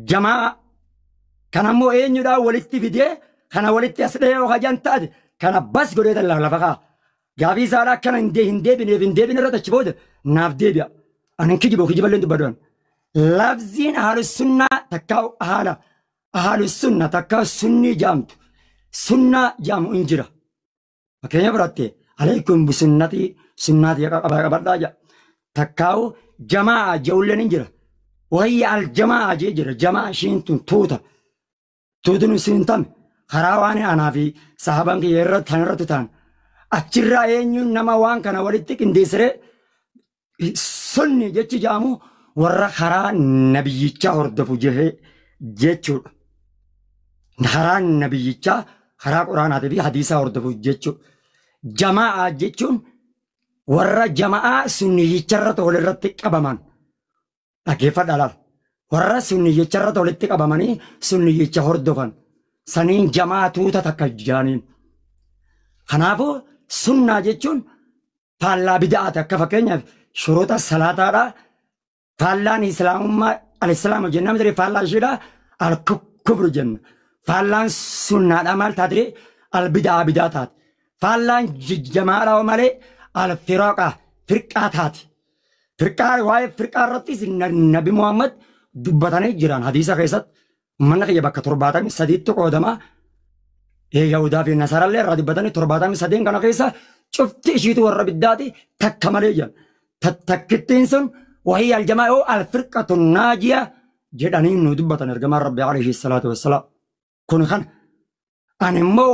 Jamaa kana immoo eenyudhaa walitti fidee kana walitti as dhahee hojjan taate kana bas godhee tan lafa kaa. Gaafii isaadhaa akkana hin deebineef hin deebine irratti achi booda naaf deebi'a. Ani hin kijibu kijiballee dubbadhu. Lafziin ahlu sunnaa takka haala ahlu sunna takka sunnii jaamtu sunnaa jaamu hin jira. Fakkeenya fudhatte alaykum bisunnatii sunnaatii qabadhaa jedha. Takkaa'u jamaa je'ulleen hin jira. Wayya al jamaa jee jira. Jamaa ishiin tun tuuta. Tuutun isin hin tamne karaa waan anaa fi sahaban kiyya irratti tan irratti ta'an. Achirraa eenyuun nama waan kana walitti qindeessiree sunni jechi jaamu warra karaa nabiyyichaa hordofu jehee jechuudha. Karaa nabiyyichaa karaa quraanaatii fi hadiisaa hordofu jechuudha. Jamaa jechuun warra jamaa sunniyyicharratti walirratti qabaman. Dhaggeeffadhaa laala. Warra sunniyyicharratti walitti qabamanii sunniyyicha hordofan. Saniin jamaa tuuta takka jaaniin. Kanaafuu sunnaa jechuun faallaa bida'aati akka fakkeenyaaf shuruuta salaataadhaa faallaan islaamummaa al-islaamu jennaan miti faallaa isheedhaa al-kufru jenna. Faallaan sunnaadhaa maal taatire al-bidaa bidaa taate. Faallaan jamaadhaa malee al-firaqa firqaa taate. Firqaa waa'ee firqaa irrattis Nabi Muhammad dubbatanii jiran hadiisa keessatti uummanni kiyya bakka 73tti qoodama. Yahudaa fi Nasarallee irraa dubbatanii 73 kana keessa cufti ishiitu warra biddaati takka malee jiran. Takkittiin sun wahii aljamaa yoo alfirqatu naajiya jedhanii nu dubbatan ergamaan Rabbi alayhi salaatu wassalaam. Kun kana. Ani immoo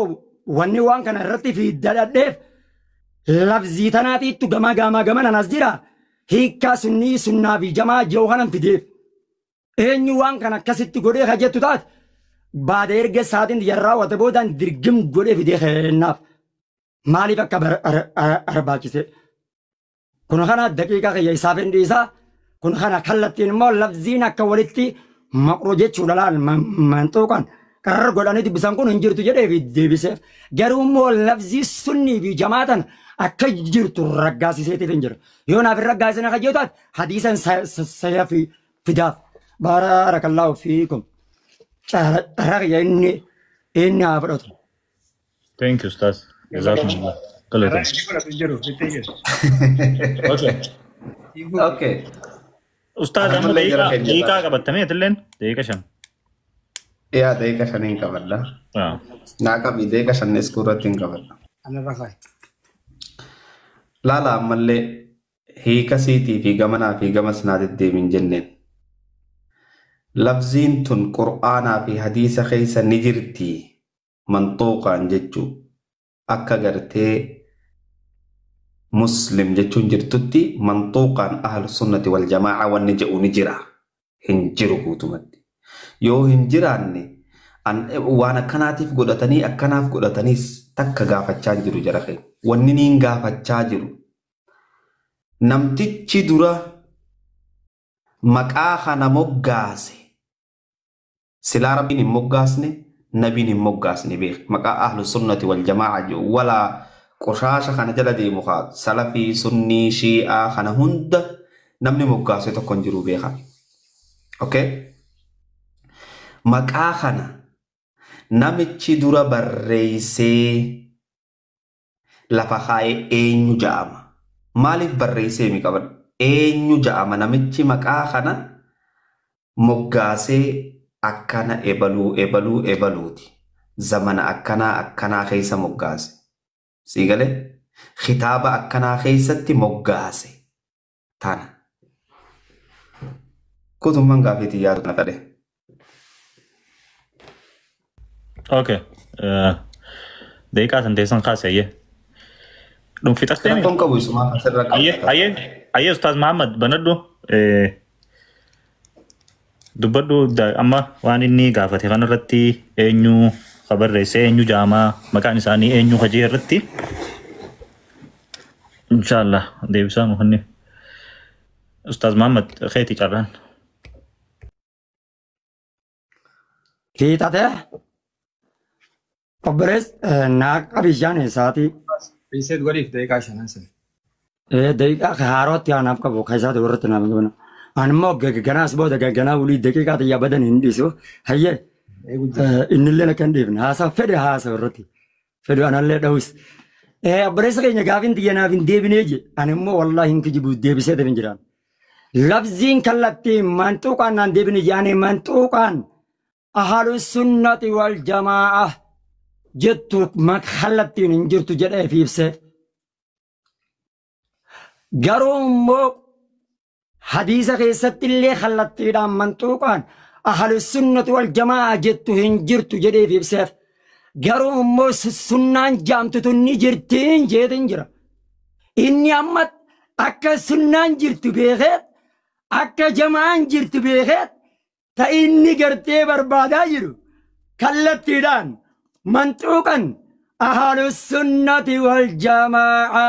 wanni waan kana irratti fiiddadhadheef lafzii tanaatiittu gamaa gamaa gaman anas jira. Hiikkaa sunnii sunnaa fi jamaa jiru kanan fideef. Eenyu waan kana akkasitti godhee ka jettu taate baada erga isaatiin yarraa wate boodaan dirgim godhee fidee kennaaf. Maaliif akka barbaachise? Kun kana daqiiqaa kiyya isaaf hin dhiisaa. Kun kana kallattiin immoo lafziin akka walitti maqroo jechuudha laal manxuuqan qarrar godhanii dubbisan kun hin jirtu jedhee fi deebiseef. Garuu immoo lafzii sunnii fi jamaatan akka jirtu raggaasiseetiif hin jiru. Yoo naaf hin raggaasine akka jettu hadiisan saya fi fidaaf. Baarakallaahu fiikum. Carraa kiyya inni haa fudhatu. Thank you, Ustaz. Jazakumullah. Carraa Galatoom. inni fudhatu hin jiru. Sitti jiru. Okay. Okay. Ustaaz amma Ammallee jara keenya daqiiqaa ta'a. qabattamee atilleen daqiiqa 5. Yaa daqiiqa 5 hin qabadha. Naa qabi daqiiqa 5 iskuu irratti hin qabadha. Anarra kaa'i. Laala ammallee hiika siitii fi gamanaa fi gamas naa deddeebiin jenneen. Lafziin tun qur'aanaa fi hadiisa keessa ni jirti manxuuqaan jechuu akka gartee muslim jechuun jirtutti manxuuqaan ahlu sunnati wal jamaa'a wanni jedhu ni jira. Hin jiru guutumatti. Yoo hin jiraanne waan akkanaatiif godhatanii akkanaaf godhataniis takka gaafachaa hin jiru jara keenya. Wanni niin gaafachaa jiru. Namtichi dura maqaa kana moggaase silaa rabbiin hin moggaasne nabiin hin moggaasne beek maqaa ahlu sunnati wal jamaa'a jedhu walaa qoshaasha kana jala deemu kaa salafii sunnii shii'aa kana hunda namni moggaase tokko hin jiru beeka. Okay? Maqaa kana namichi dura barreessee lafa kaa'ee eenyu ja'ama? Maaliif barreessee mi qaban? Eenyu ja'ama namichi maqaa kana moggaasee akkana ebaluu ebaluu ebaluuti. Zamana akkanaa akkanaa keessa moggaase. Sii galee? Kitaaba akkanaa keessatti moggaase. Tana. Kutummaan gaafiitii yaadu na fedhe. Okay. Daqiiqaa san teessan kaase ayyee. Dhumfixattee mi? Rakkoon qabu isumaa asirra Ayyee qabata. ayyee ayyee Ustaaz Muhammad banadhu. Dubbadhu amma waan inni gaafate kanarratti eenyu ka barreesse eenyu jaamaa maqaan isaanii eenyu hajii irratti inshallah deebisaa nu kenni. Ustaaz Muhammad keeti carraan. Fiixatee obbolees naa qabi bishaan isaatii Reset godhiif daqiiqaa 5 sana. Daqiiqaa haarootti aanaaf qabu kan isaati warratti naaf qabna. Ani immoo ganaas booda ganaa ulii daqiiqaa xiyyaa badan hin dhiisu. Hayyee innillee akka hin dhiifne haasaa fedhe haasa irratti. Fedhu anallee dha'us. Obboleessa keenya gaafiin xiyya naaf hin deebinee je. Ani immoo wallaahi hin kijibu deebisee hin jiraan. Lafziin kallattii manxuuqaan naan deebine je ani manxuuqaan ahlu sunnati wal jamaa'a jettu kallattiin hin jirtu jedhee fi ibseef. Garuu immoo hadiisa keessatti illee kallattiidhaan manxuuqaan ahlu sunnati wal jamaa'a jettu hin jirtu jedhee fi ibseef. Garuu immoo sunnaan jaamtutu ni jirtiin jeetin jira. Inni amma akka sunnaan jirtu beekeet akka jamaan jirtu beekeet ta inni gartee barbaadaa jiru kallattiidhaan manxuuqan ahlu sunnati wal jamaa'a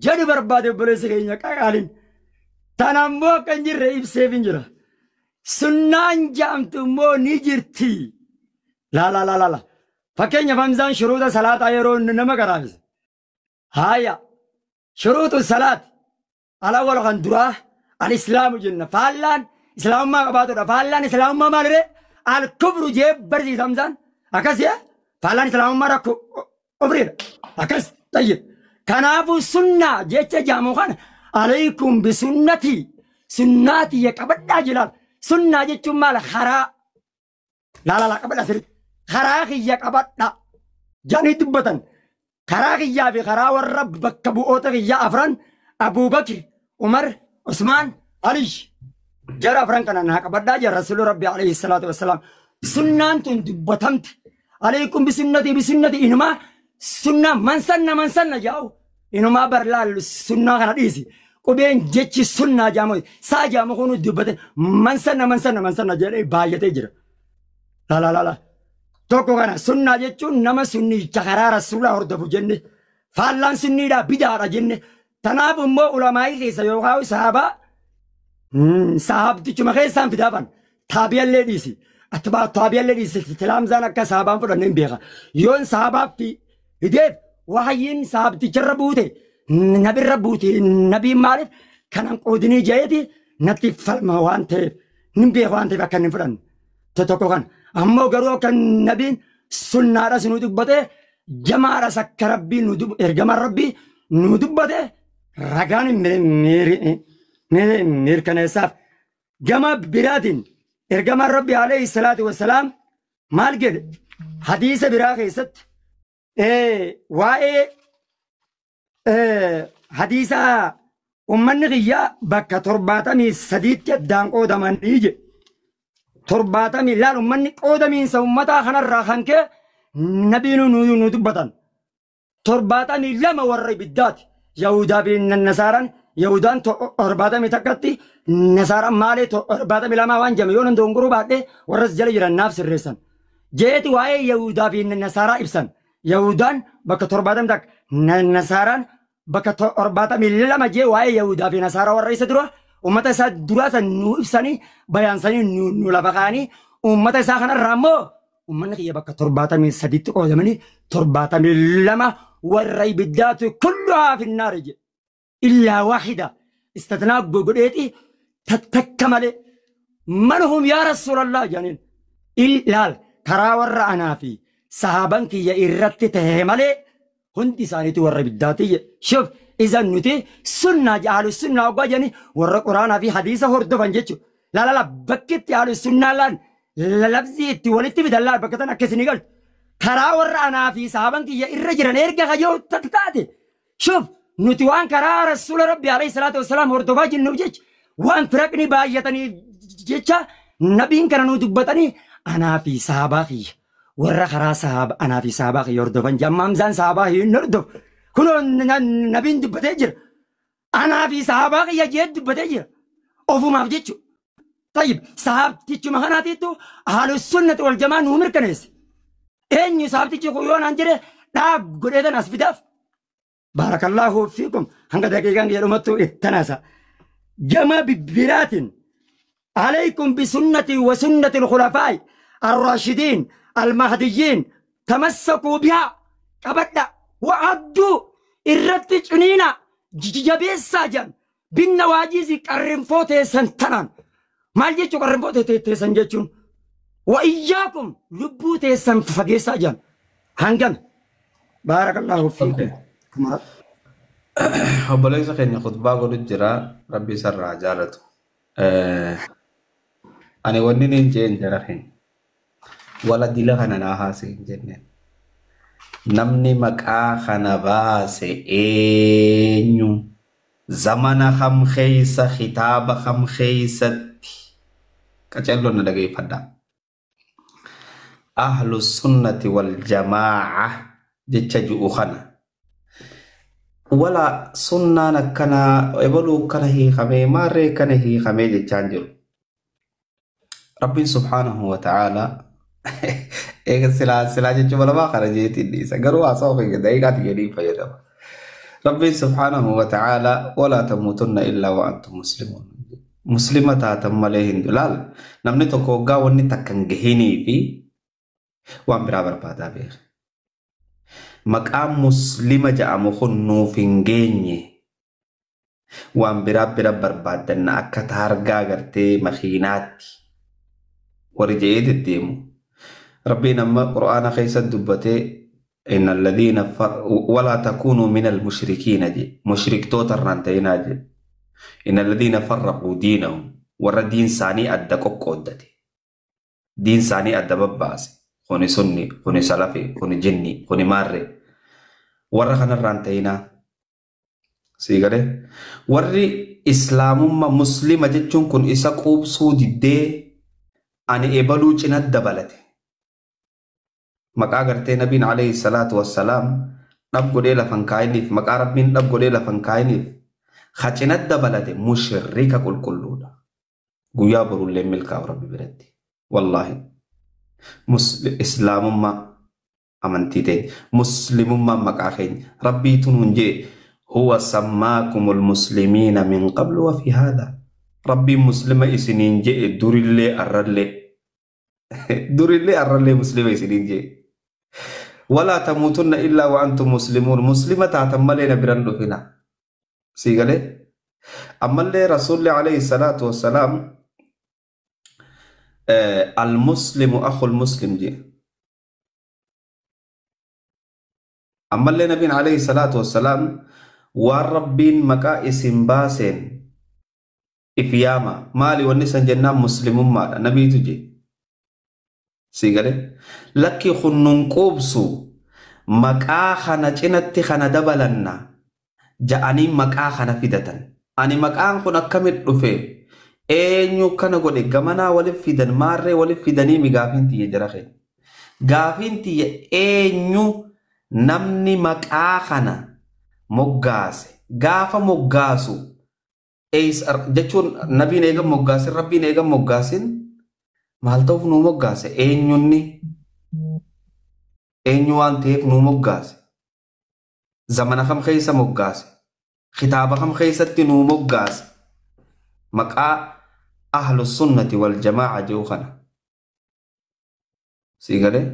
jedhu barbaade obboleessa keenya qaqaalin. Tan ammoo akka hin jirre ibseef hin jira. Sunnaan jaamtu immoo ni jirti. La la la la la. Fakkeenyaaf Hamzaan shuruuta salaataa yeroo inni nama garaafise. Haaya shuruutu salaati alawwal kan duraa al-islaamu jenna. Faallaan islaamummaa qabaatudha. Faallaan islaamummaa maaliree? Al-kufru jee barsiisa Hamzaan. Akkas faallaan islaamummaa rakkoo kufriidha. Akkas tayyib. Kanaafuu sunnaa jecha jaamu kana alaykum bisunnatii sunnaatii qabadhaa jilaal. Sunnaa jechuun maal karaa laalala qabadhaa sirriitti. Karaa kiyya qabadha jedhanii dubbatan. Karaa kiyyaa fi karaa warra bakka bu'oota kiyyaa afran Abuubakr, Umar, Usmaan, Ali. Jara afran kana naa qabadhaa jira Rasuulli Rabbi alayhi salaatu wassalaam. Sunnaan tun dubbatamte. Alaykum bisunnatii bisunnatii inumaa sunnaa mansanna mansanna jaa'u. Inumaa bar laallu sunnaa kana dhiisi. Qubeen jechi sunnaa jaamu saa jaamu kun dubbate mansanna mansanna mansanna jedhee baay'atee jira. La la la la. Tokko kana sunnaa jechuun nama sunnicha karaa rasuulaa hordofu jenne faallaan sunniidhaa bidaadha jenne. Tanaaf immoo ulamaa'ii keessa yookaan sahabaa sahabtichuma keessaan fidaafan taabiyallee dhiisi. Atbaa taabiyallee dhiisi tilaamzaan akka sahabaan fudhanne hin beeka. Yoon sahabaaf fideef wahayyiin sahabticharra buute nabirra buute nabiin maaliif kanan qoodinii jeeti natti falma waan ta'eef hin beeku waan ta'eef akka hin fudhanne. Tokko kana. Ammoo garuu akka nabiin sunnaadhas nu dubbate jamaadhas akka rabbii nu ergamaan rabbii nu dubbate ragaan mirkaneessaaf. Gama biraatiin ergamaan rabbii alayhi salaatu wassalaam maal jedhe hadiisa biraa keessatti waa'ee hadiisa ummanni kiyyaa bakka 73tti addaan qoodamanii jedhe. 70 laal ummanni qoodamiinsa ummataa kanarraa kan ka'e nabiin nu dubbatan. 72 warra ibiddaati. Yahudaa fi Nasaaraan Yahudaan 71tti Nasaaraan maalee 72 waan jame yoo nan dongoruu baadhee warras jala jiran naaf sirreessan. Jeeti waa'ee Yahudaa fi Nasaaraa ibsan. Yahudaan bakka 71 Nasaaraan bakka 72 jee waa'ee Yahudaa fi Nasaaraa warra isa dura ummata isaa duraa san nu ibsanii bayaansanii nu lafa kaa'anii ummata isaa kanarraa immoo ummanni kiyya bakka 73tti qoodamanii 72 warra ibiddaatu kulluhaa finnaari jedhe. Illaa waahida istatnaa godheeti takka malee man hum yaa rasuulallah jedhaniin ilaal karaa warra anaa fi sahaban kiyya irratti ta'e malee hundi isaaniitu warra ibiddaati jedhe. Shuf izan nuti sunnaa ahlu sunnaa hoggaa jedhanii warra quraanaa fi hadiisa hordofan jechuudha. Laalala bakki itti ahlu sunnaa laan lafzii itti walitti fidan laal bakka tan akka isinii galtu. Karaa warra anaa fi sahaban kiyya irra jiran erga kayyoo taate. Shuf nuti waan karaa rasuula rabbi alayhi salaatu wassalaam hordofaa jirnuuf jecha waan firaqni baay'atanii jecha nabiin kana nu dubbatanii anaa fi sahabaa kiyya warra karaa sahaba anaa fi sahabaa kiyya hordofan jamma Hamzaan sahabaa hin hordofu. Kunoo nabiin dubbatee jira. Anaa fi sahabaa kiyya jee dubbatee jira. Ofumaaf jechuudha. Tayyib sahabtichuma kanaatiitu ahlu sunnati wal jamaa nuu mirkaneesse. Eenyu sahabtichi kun yoo naan jedhe dhaab godheetan as fidaaf. Baarakallaahu fiikum hanga daqiiqaan jedhumattu ittanaasa. Gama biraatiin alaykum bisunnati wa sunnati al-khulafaa'i ar-raashidiin al-mahdiyyiin tamassakuu bihaa qabadha wa'adduu irratti ciniina jabeessaa jedhan. Binna waajiisi qarrinfoo teessan tanaan. Maal jechuu qarrinfoo teessan jechuun? Wa iyyaakum lubbuu teessan fageessaa jiran. Hangam. Baarakallaahu fiikum. Obboleessa keenya khutbaa godhu jira. Rabbi isarraa jaalatu. Ani wanni niin jeen jara keenya. Wala dila kana naa haase hin jenneen. Namni maqaa kana baase eenyu? Zamana kam keessa kitaaba kam keessatti? Qacelloon na dhageeffadhaa. Ahlu sunnati wal jamaa'a jecha ji'u kana. Wala sunnaan akkanaa ebaluu kana hiikamee maarree kana hiikamee jechaan jiru. Rabbiin subhaanahu wa ta'aalaa eega silaa silaa jechuun lamaa kana jeetiin dhiisa garuu haasawaa keenya daqiiqaati jedhiin fayyadama. Rabbiin subhaanahu wa ta'aalaa walaa tamuutunna illaa wa antum muslimuun. Muslima taatan malee hin laal namni tokko waggaa wanni takka hin gahinii fi waan biraa barbaadaa beeka. Maqaan muslima jedhamu kun nuuf hin geenye waan biraa bira barbaaddanna akka taargaa gartee makiinaatti warri je'ee deddeemu. Rabbiin amma qura'aana keessatti dubbatee inna alladhiina walaa takuunuu min almushrikiina je mushriktoota irraan ta'inaa je inna alladhiina farraquu diinahum warra diin isaanii adda qoqqooddate diin isaanii adda babbaase kuni sunni kuni salafi kuni jinni kuni maarre warra kanarraan ta'inaa sii galee warri islaamummaa muslima jechuun kun isa quubsuu diddee ani ebaluu cina dabalate. Maqaa gartee nabiin alayhi salaatu wassalaam dhab godhee lafan kaayiniif maqaa rabbiin dhab godhee lafan kaayiniif ha cina dabalate mushrika qulqulluudha. Guyyaa borullee milkaa'u rabbi biratti. Wallaahi. Islaamummaa amantii teenya muslimummaan maqaa keenya rabbiitu nuun jee huwa sammaakumul muslimiina min qablu wa fi haadha. Rabbiin muslima isiniin jee durillee arrallee durillee arrallee muslima isiniin jee. Walaa tamuutunna illaa wa antum muslimuun muslima taatan malee na biran dhufina. Sii galee ammallee rasuulli alayhi salaatu wassalaam almuslimu akhul muslim jee. Ammallee nabiin alayhi salaatu wassalaam waan rabbiin maqaa isin baaseen if yaama maali wanni san jennaan muslimummaadha nabiitu jee. Sii galee lakki kun quubsu maqaa kana cinatti kana dabalanna ja'anii maqaa kana fidatan. Ani maqaan kun akkamit dhufe eenyu kana godhe gamanaa walif fidan maarree walif fidanii mi gaafiin tiyya jara keenya. Gaafiin tiyya eenyu namni maqaa kana moggaase gaafa moggaasu jechuun nabiin eegan moggaasin rabbiin eegan moggaasin maal ta'uuf nuu moggaase eenyunni eenyu waan ta'eef nuu moggaase zamana kam keessa moggaase kitaaba kam keessatti nuu moggaase maqaa ahlu sunnati wal jamaa'a jiru kana. Sii galee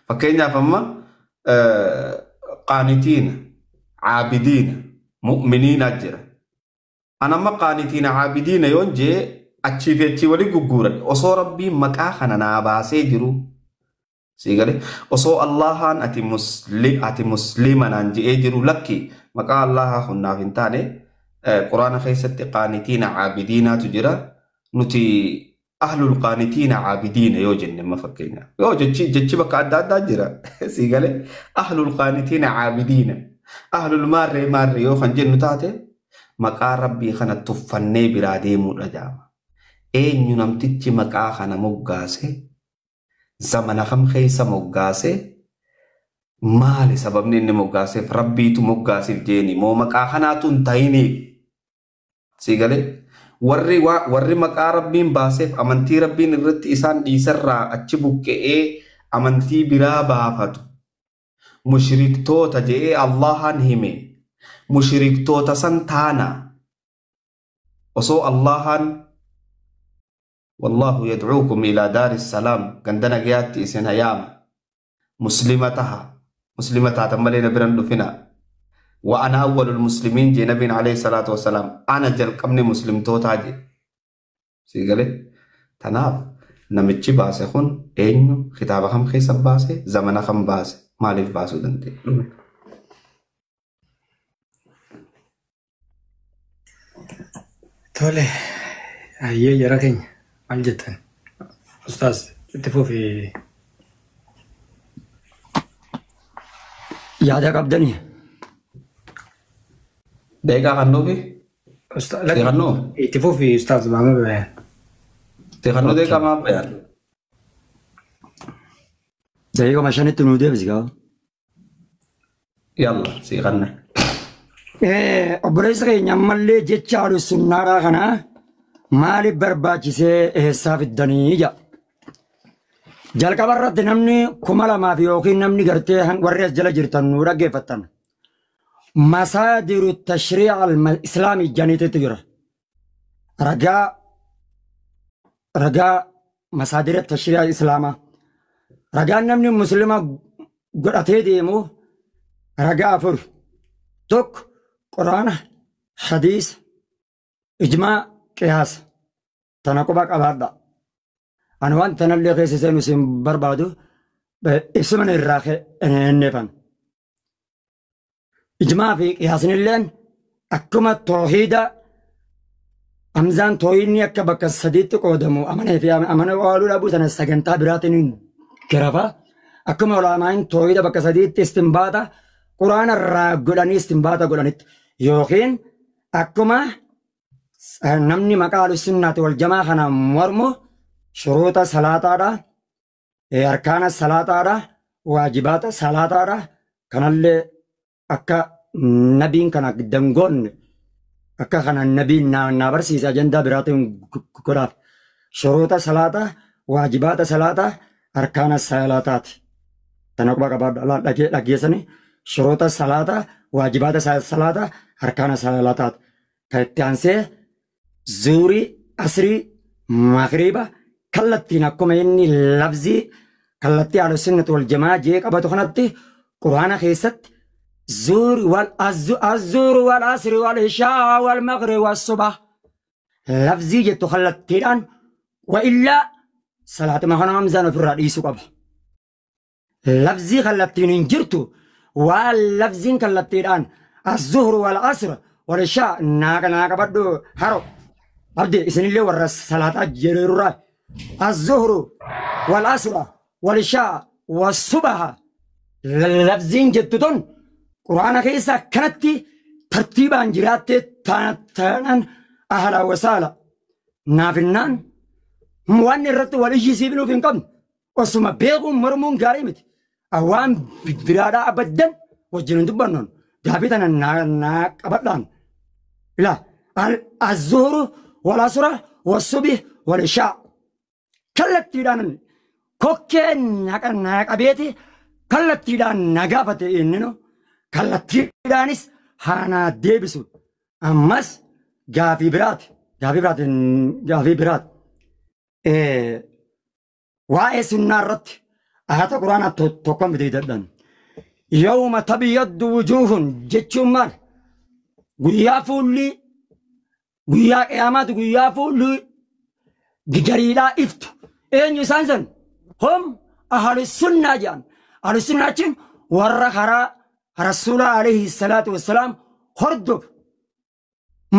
fakkeenyaaf amma qaanitiina caabidiina mu'miniina jira. Ana amma qaanitiina caabidiina yoon jee achii fi achii walii gugguuran osoo rabbiin maqaa kana naa baasee jiru. Sii galee osoo Allahaan ati muslima naan je'ee jiru lakki maqaa Allahaa kun naaf hin taane quraana keessatti qaanitiina caabidiinaatu jira. Nuti ahlul qaanitiina caabidiina yoo jenne amma fakkeenyaaf yoo jechi bakka adda addaa jira. Sii galee ahlul qaanitiina caabidiina ahlul maarree maarree yoo kan jennu taate maqaa rabbii kana tuffannee biraa deemuudha jaama. Eenyu namtichi maqaa kana moggaase zamana kam keessa moggaase maali sababni inni moggaaseef rabbiitu moggaaseef jeeni moo maqaa kanaatu hin ta'iniif. Sii galee warri maqaa rabbiin baaseef amantii rabbiin irratti isaan dhiisarraa achi buqqe'ee amantii biraa baafatu mushriktoota je'ee Allahan hime mushriktoota san taana osoo Allahan wallahu yadcuukum ilaa daari salaam gandana gayaatti isin hayaama muslima taha muslima taatan malee na biran dhufina Wa ana awwalul muslimiin jee nabiin alayhi salaatu wassalaam ana jalqabni muslimtootaa jee. Sii galee? Tanaaf namichi baase kun eenyu kitaaba kam keessa baase zamana kam baase maaliif baasuu danda'e? Dhume. Tole, hayyee jara keenya maal jettan? Ustaaz itti fufi. Yaada qabdanii. Deeqaa kan nuufi? Seexannoo? Itti fufi Ustaaz Maama Bayaan. Seexannoo deeqaa maaf bayaan? Daqiiquma shanitti nuu deebisi gaa. Yalla seexanna. Obboleessa keenya ammallee jecha ahlu sunnaadhaa kana maaliif barbaachisee eessaa fiddanii jedha. Jalqaba irratti namni 2000 yookiin namni gartee warri as jala jirtan nuu dhaggeeffattan. Masaadiru tashrii'a al-islaamii janiititti jira. Ragaa masaadira tashrii'a islaamaa. Ragaan namni muslima godhatee deemu ragaa 4. Tokko Quraana, hadiisa, ijmaa, qiyaasa. Tana quba qabaadha. Ani waan tanallee keessa seenu isin barbaadu ibsuma irraa kenneefan. Ijmaa fi qiyaasnilleen akkuma toohiida Hamzaan toohidni akka bakka sadiitti qoodamu amanee fi amana ooluu dhabuu sana sagantaa biraatiin garafa. Akkuma ulaamaan toohida bakka sadiitti istinbaata Quraana irraa godhanii istinbaata godhanitti yookiin akkuma namni maqaa ahlu-sunnaati wal jamaa kana mormu shuruuta salaataadha, arkaana salaataadha, waajibaata salaataadha. Kanallee akka nabiin kana dangoonne akka kana nabiin na barsiisa ajandaa biraatiin godhaaf. Shuruuta salaataa, waajibaata salaataa, arkaana salaataati. Tana quba qabaadha dhaggeessanii shuruuta salaataa, waajibaata salaataa, arkaana salaataati. Kan itti aansee zuurii, asrii, magriiba kallattiin akkuma inni lafzii kallattii ahlu-sunnati wal jamaa jee qabatu kanatti Quraana keessatti zuuri wal azzuuru wal asri wal ishaa wal magri wal subah lafzii jettu kallattiidhaan wa illaa salaatuma kana Hamzaan ofirraa dhiisuu qaba. Lafzii kallattiin hin jirtu waan lafziin kallattiidhaan azzuhru wal asr wal ishaa naa qabadhu haro abdi isinillee warra salaataa jedheerurraa azzuhru wal asr wal ishaa wal subaha lafziin jettu tun Quraana keessa akkanatti tartiibaan jiraattee taanaan ahla wasaala naafinnaan waan irratti wal iyyisiifnuuf hin qabnu osuma beekuun mormuun gaarii miti. Waan biraadhaa abaddan wajjin hin dubbannoon gaafii tana naa qabadhaan. Ilaa azzuhuru wal asra wal subi wal ishaa kallattiidhaan kokkee naa qabeeti kallattiidhaan na gaafate innino kallattiidhaanis haa deebisu. Ammas gaafii biraati gaafii biraati. Waa'ee sunnaa irratti ayata Quraanaa tokkoon bitee dadhan. Yawma tabiyyaddu wujuuhun jechuun maal? Guyyaa fuulli guyyaa qiyaamaati guyyaa fuulli gariidhaa iftu. Eenyu isaan san? Hum ahlu sunnaa jedhan. Ahlu sunnaa jechuun warra karaa rasuula alayhi salaatu wassalaam hordof.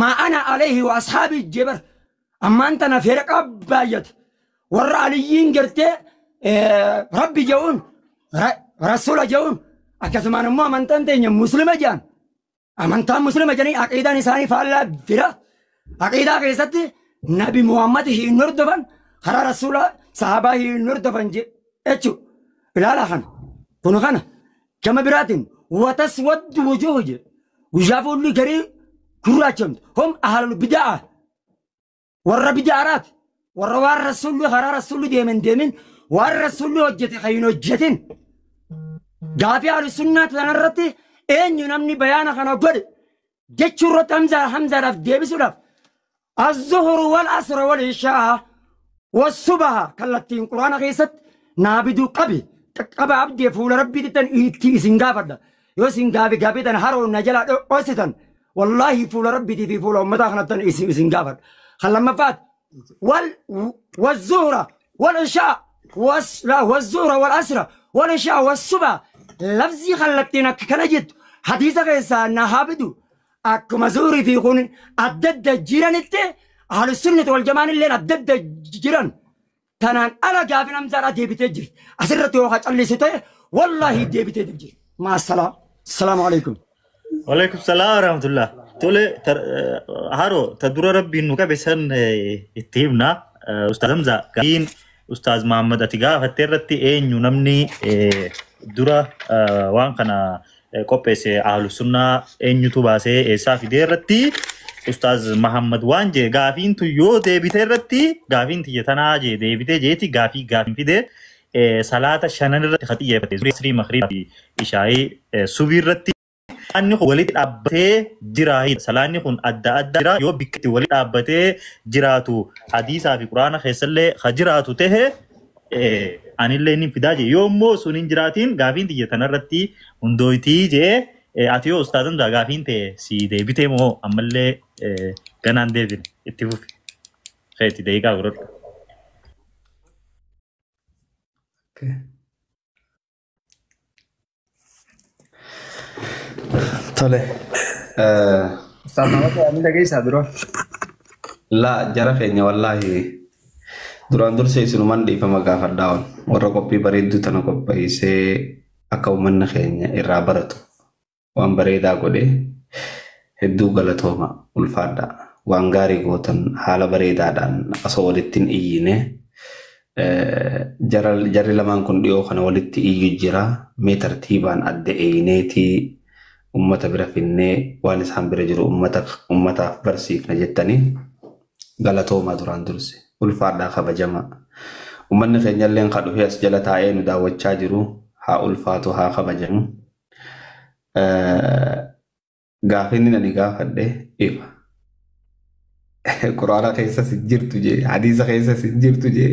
Maa ana alayhi wa ashaabii jebar. Ammaan tana firqa baay'ate. Warra aliyyiin gartee rabbi je'uun rasuula je'uun akkasumaan immoo amantaan teenya muslima jedhan. Amantaan muslima jedhanii aqiidaan isaanii faallaa bira. Aqiidaa keessatti nabi Muhammad hin hordofan karaa rasuula sahabaa hin hordofan jechuudha. Ilaala kana. Kun kana gama biraatiin wataswaddu wujuuhu jedhe. Guyyaa fuulli garii gurraachamtu. Hum ahlul bidaa. Warra bidaaraati. Warra waan rasuulli karaa rasuulli deemen deemin waan rasuulli hojjete kan hin hojjetin. Gaafii ahlu sunnaa tanarratti eenyu namni bayaana kana godhe jechuu irratti Hamzaadhaaf deebisuudhaaf azzuhuru wal asra wal ishaa wassubaha kallattiin Quraana keessatti naa biduu qabi qaqqaba abdii fuula rabbiitti itti isin gaafadha. Yoo isin gaafii tana haroo na jalaa dhoositan wallaahi fuula rabbiitii fi fuula uummataa kanattan isin gaafadha. Kan lammaffaat wal والزهرة والعشاء لا والزهرة والأسرة والعشاء والصبح لفظي خلتنا كنجد حديثة كيسا نهابدو أكما زوري في كون أدد جيران أهل السنة والجماعة اللي أدد جيران تنان أنا جافين أمزار ديبي تجري أسرت وخش اللي ستة والله ديبي تجري مع السلامة. السلام عليكم. وعليكم السلام ورحمة الله. تولي هارو تدور ربي إنه كبسن اتهمنا أستاذ حمزة قاين أستاذ محمد أتيجا فترتي إيه نمني درا وان كنا كوبس أهل السنة إيه نتوباسه إسافي درتي أستاذ محمد وانجي غافين تو يو ديبي ترتي غافين تي تنا جي ديبي جيتي غافي غافين في ده صلاة شنن رتي خطية بتزري مغرب إشاي سوبر رتي أني ولد أبته جراهي سلاني خون أدى أدى جرا يو بكت ولد أبته جراتو حديثة في قرآن خسله خجراتو ته أني اللي نفداجي يوم مو سنين جراتين غافين تيجي تنرتي هندويتي جه أتيو أستاذن دا غافين ته سي دبيته مو أمله كنان دبين اتفوف خيرتي دقيقة غرور. Tole. Ustaz Mahamad ani dhageessaa dura. Laa jara keenya wallaahi duraan dursee isinumaan dhiifama gaafadhaa warra qophii bareedduu tana qopheessee akka uummanni keenya irraa baratu waan bareedaa godhee hedduu galatooma ulfaadha waan gaarii gootan haala bareedaadhaan osoo walitti hin iyyine jarri lamaan kun dhiyoo kana walitti iyyu jira mee tartiibaan adda eeyneetii ummata bira finnee waan isaan bira jiru ummataaf barsiifna jettanii galatooma duraan durse ulfaadhaa kabajamaa. Uummanni keenyallee kan dhufee as jala taa'ee nu daawwachaa jiru haa ulfaatu haa kabajamu. Gaafinni ani gaafadhe ifa. Quraana keessa si jirtu jee hadiisa keessa si jirtu jee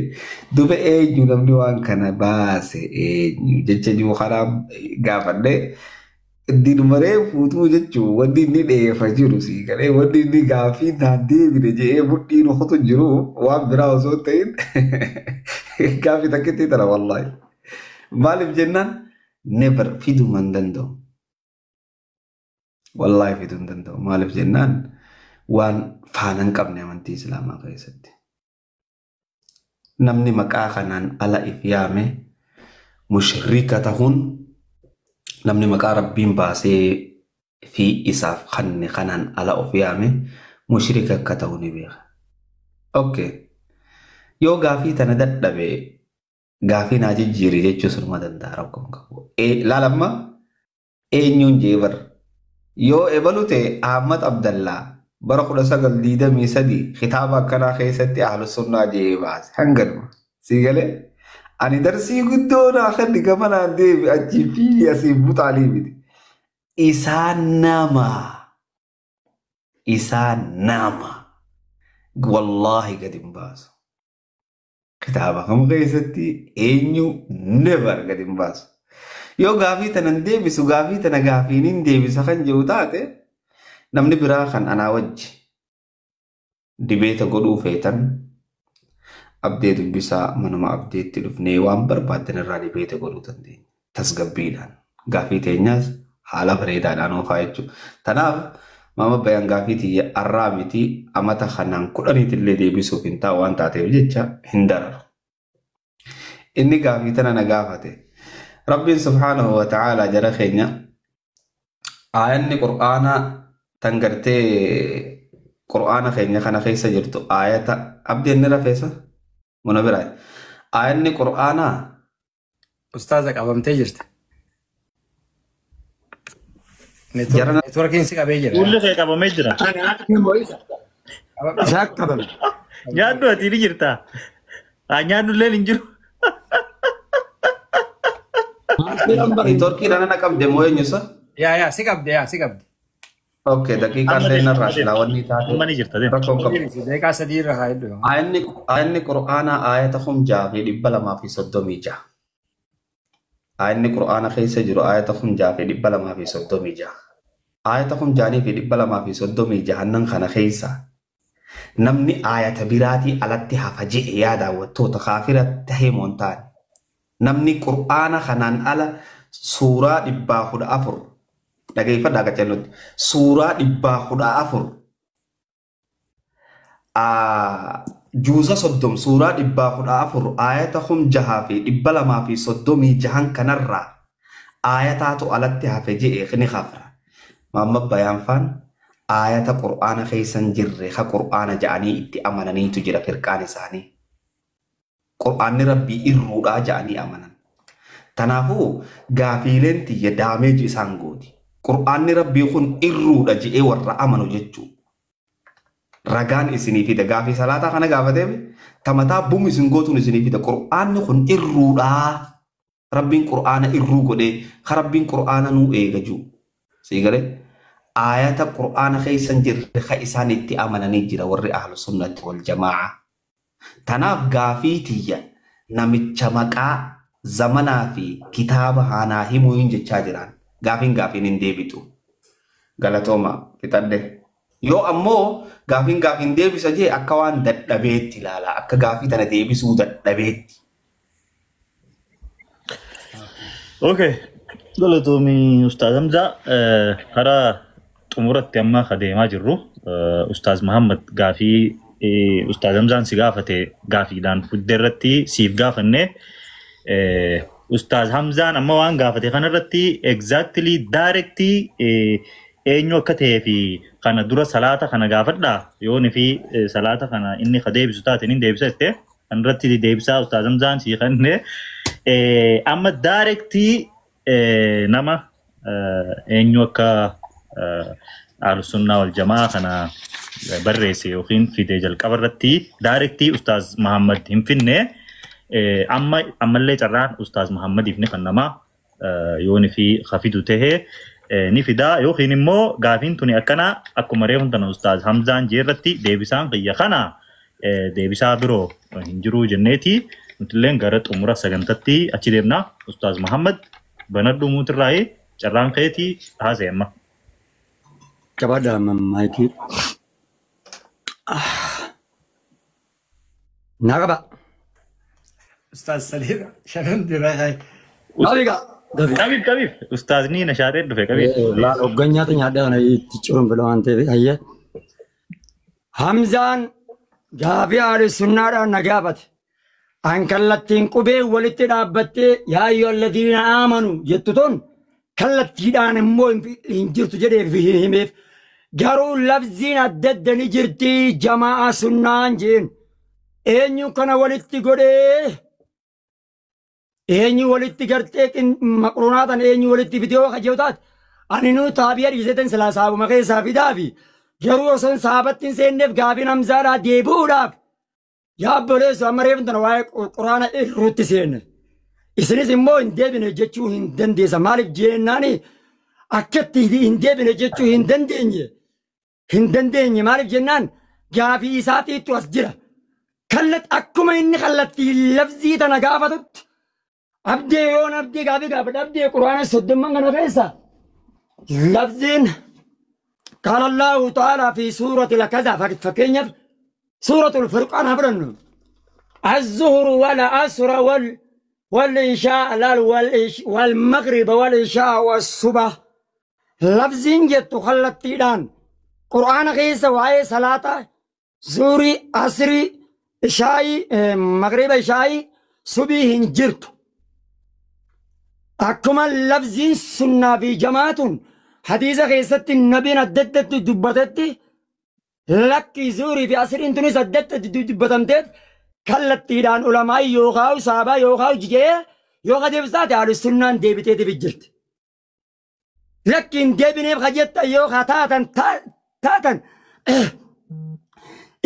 duba eenyu namni waan kana baase eenyu jecha jiru karaa gaafadhe. Dinumaree fuutuu jechuun wanti inni dheefa jiru sii galee wanti inni gaafii naan deebine jedhee mudhiin ofitu jiru waan biraa osoo hin ta'in gaafii takkitti tana wallaahi. Maaliif jennaan never fiduu hin danda'u. Wallaahi fiduu hin danda'u. Maaliif jennaan waan faana hin qabne amantii Islaamaa keessatti. Namni maqaa kanaan ala if yaame mushrika ta'uun namni maqaa rabbiin baasee fi isaaf kanne kanaan ala of yaame mushrika akka ta'u ni beeka. Okay. Yoo gaafii tana dadhabe gaafii naa jijjiiri jechuu sunuma danda'a rakkoon qabu. Laalamma eenyuun jee bar yoo ebalu ta'e Ahmad Abdallaa bara 1923 kitaaba akkanaa keessatti ahlu sunnaa jee baase hanganuma sii galee. Ani darsii guddoo naa kan gama naan deebi achii fi asii buxaalii miti. Isaan nama wallaahi gadi hin baasu. Kitaaba kam keessatti eenyu never gadi hin baasu. Yoo gaafii tana hin deebisu gaafii tana gaafiin hin deebisa kan jiru taate namni biraa kan anaa wajji dibeeta godhuu feetan abdee dubbisaa manuma abdeetti dhufnee waan barbaaddan irraa dibeeta godhuu dandeenya. Tasgabbiidhaan gaafii teenyaas haala bareedaadhaan oofaa jechuudha. Tanaaf maama bayaan gaafii tiyya arraa miti amata kanaan kudhaniitillee deebisuuf hin taa'u waan taateef jecha hin dararu. Inni gaafii tana na gaafate. Rabbiin subhaanahu wa ta'aalaa jara keenya aayanni qur'aanaa tan gartee qur'aana keenya kana keessa jirtu aayata abdeen ni rafeessa? Muna biraa aayanni qur'aanaa Ustaaza qabamtee jirti. Neetworkiin si qabee jira. Ulli kee qabamee jira. Isaa qabame. Nyaaddu ati ni jirta. Nyaaddu illee hin jiru. Neetworkii dhala qabde moo eenyusa? Yaa si qabde yaa si qabde. Okay, daqiiqaa illee narraa silaa wanni taate. Amma ni jirta deema. Rakkoon qabu. Daqiiqaa sadii irra haa hedduu. Aayanni qur'aanaa aayata 6236. Aayanni Qur'aana keessa jiru aayata 6236. Aayata 6236 kana keessa namni aayata biraatii alatti hafa je'e yaa daawwattoota kaafira tahee moontaan. Namni Qur'aana kanaan ala suuraa 114 dhageeffadhaa qacellutti suuraa 114 juuza 30 suuraa 114 aayata 6236 kanarraa aayataatu alatti hafe je'e ni kafra. Maamma Bayaanfaan aayata Qur'aana keessan jirre ka Qur'aana ja'anii itti amananiitu jira firqaan isaanii. Qur'aanni Rabbii irruudhaa ja'anii amanan. Kanaafuu gaafiileen tiyya daameeji isaan gooti. Qur'aanni Rabbii kun irruudha je'ee warra amanu jechuudha. Ragaan isinii fida. Gaafii salaataa kana gaafateef tamataa bum isin gootuun isinii fida. Qur'aanni kun irruudhaa. Rabbiin Qur'aana irruu godhee ka Rabbiin Qur'aana nuu eega jiru. Sii galee aayata Qur'aana keessan jirre ka isaan itti amananii jira warri ahlu sunnati wal jamaa'a. Tanaaf gaafii tiyya namicha maqaa zamanaa fi kitaaba haanaa himuu hin jechaa jiran. Gaafiin gaafiin hin deebitu. Galatooma fixadhe. Yoo ammoo gaafiin gaafiin deebisa jee akka waan dadhabeetti ilaala. Akka gaafii tana deebisuu dadhabeetti. Okay. Galatoomii Ustaaz Hamzaa karaa xumuratti amma adeemaa jirru Ustaaz Muhammad gaafii Ustaaz Hamzaan si gaafate gaafiidhaan fuddee irratti siif gaafanne Ustaaz Hamzaan amma waan gaafate kanarratti exactly directly eenyu akka ta'ee fi kana dura salaata kana gaafadhaa yooni fi salaata kana inni ka deebisu taate inni deebisa jettee kanarratti deebisaa Ustaaz Hamzaan si kanne amma directly nama eenyu akka Ahlusunnaa wal Jamaa kana barreesse yookiin fide jalqaba irratti directly Ustaaz Muhammad hin finne amma ammallee carraan Ustaaz Muhammadiif ni kennamaa yooni fi hafidu tahee ni fidaa yookiin immoo gaafiin tuni akkana akkuma reefu tana Ustaaz Hamzaan jeerratti deebisaan qiyya kana deebisaa biroo hin jiruu jenneeti nutilleen gara xumura sagantatti achi deemna. Ustaaz Muhammad banadhu muutirraa'ee carraan keetii haasa'e amma. Qabaadha maayikii. Naa qaba. Ustaaz Saliim shanan dura. Qabiga. Qabiif qabiif ustaazni nashaatee dhufe qabiif. Laal hoggan nyaata nyaadhaa kana itti curuun fedha waan ta'eef hayyee. Hamzaan gaafii ahlu sunnaadhaan na gaafate. An kallattiin qubee walitti dhaabbattee yaa ayyuha alladhiina aamanu jettu tun kallattiidhaan immoo hin jirtu jedhee himeef. Garuu lafziin adda adda ni jirti jamaa sunnaan jeen. Eenyu kana walitti godhee eenyu walitti gartee maqruunaa tan eenyu walitti fidee yoo kajeewu taate ani nuu taabi'a dhiisetan silaa saabuma keessaa fidaafi garuu osoo hin saabatti hin seenneef gaafiin Hamzaadhaa deebi'uudhaaf yaa obboleessu amma reefu tana waa'ee quraana irruutti seenne. Isinis immoo hin deebine jechuu hin dandeessa. Maaliif jennaani akkatti hin deebine jechuu hin dandeenye. Hin dandeenye maaliif jennaan gaafii isaatiitu as jira. Kallat akkuma inni kallattii lafzii tana gaafatutti abdee yoon abdee gaafii gaafadha abdee quraana 30 kana keessa lafziin qaala Allahu ta'ala fi suurati lakaza fakkeenyaaf suuratul furqaan haa fudhannu. الظهر والعصر والعشاء والمغرب والعشاء والصبح لفظين جت خلتيدان قرآن كيس واي صلاة زوري عصري عشاء مغرب عشاء صبح هنجرت أكما لفظين سنة في جماعة حديث كيست النبي نددت دبتت لك زوري في عصر انتوني سددت دبتمتت kallattiidhaan ulamaa yookaan saabaa yookaan jigee yookaan deebisaate haadha sunnaan deebitee deebi jirti. Lakkiin deebineef hajjetta yookaan taatan taatan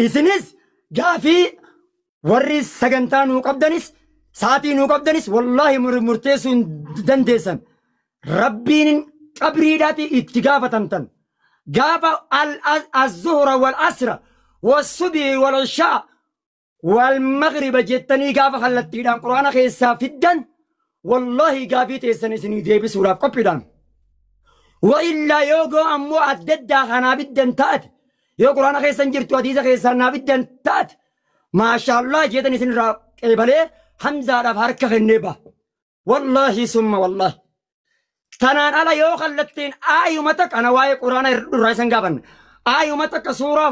isinis gaafii warri sagantaa nuu qabdanis sa'aatii nuu qabdanis wallaahi murteessuu hin dandeessan. Rabbiin qabriidhaati itti gaafatamtan. Gaafa az-zuhra wal asra was-subhi wal ishaa والمغرب جتني قاف خلتي دان قرآن خيسا فدن Wallaahi gaafii teessan isinii deebisuudhaaf qophiidhaan. Wa illaa yoo goo ammoo adda addaa kanaa biddan taate, yoo quraana keessan jirtu hadiisa keessan naa biddan taate, maashaallah jeetan isinirraa qeebalee Hamzaadhaaf harka kennee ba'a. Wallaahi summa wallaahi. Tanaan ala yoo kallattiin aayuma takka ana waa'ee quraana irraa isan gaafanne. Aayuma takka suuraa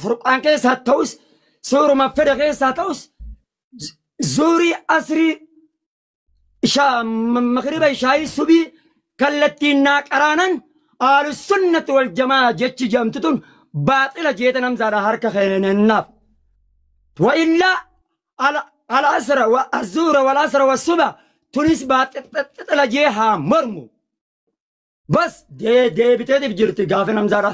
Furqaan keessaa ta'us, suuruma fedhe keessaa ta'us, zuurii, asrii, magriba, ishaayii, subii kallattiin naa qaraanan Ahlusunnati wal Jamaa jechi jedhamtu tun baaxila jeetan Hamzaadha harka kennaaf. Wa illaa al asra wa azuura wal asra wa suba tunis baaxila jee haa mormu. Bas, deebiteetiif jirti gaafin Hamzaadha.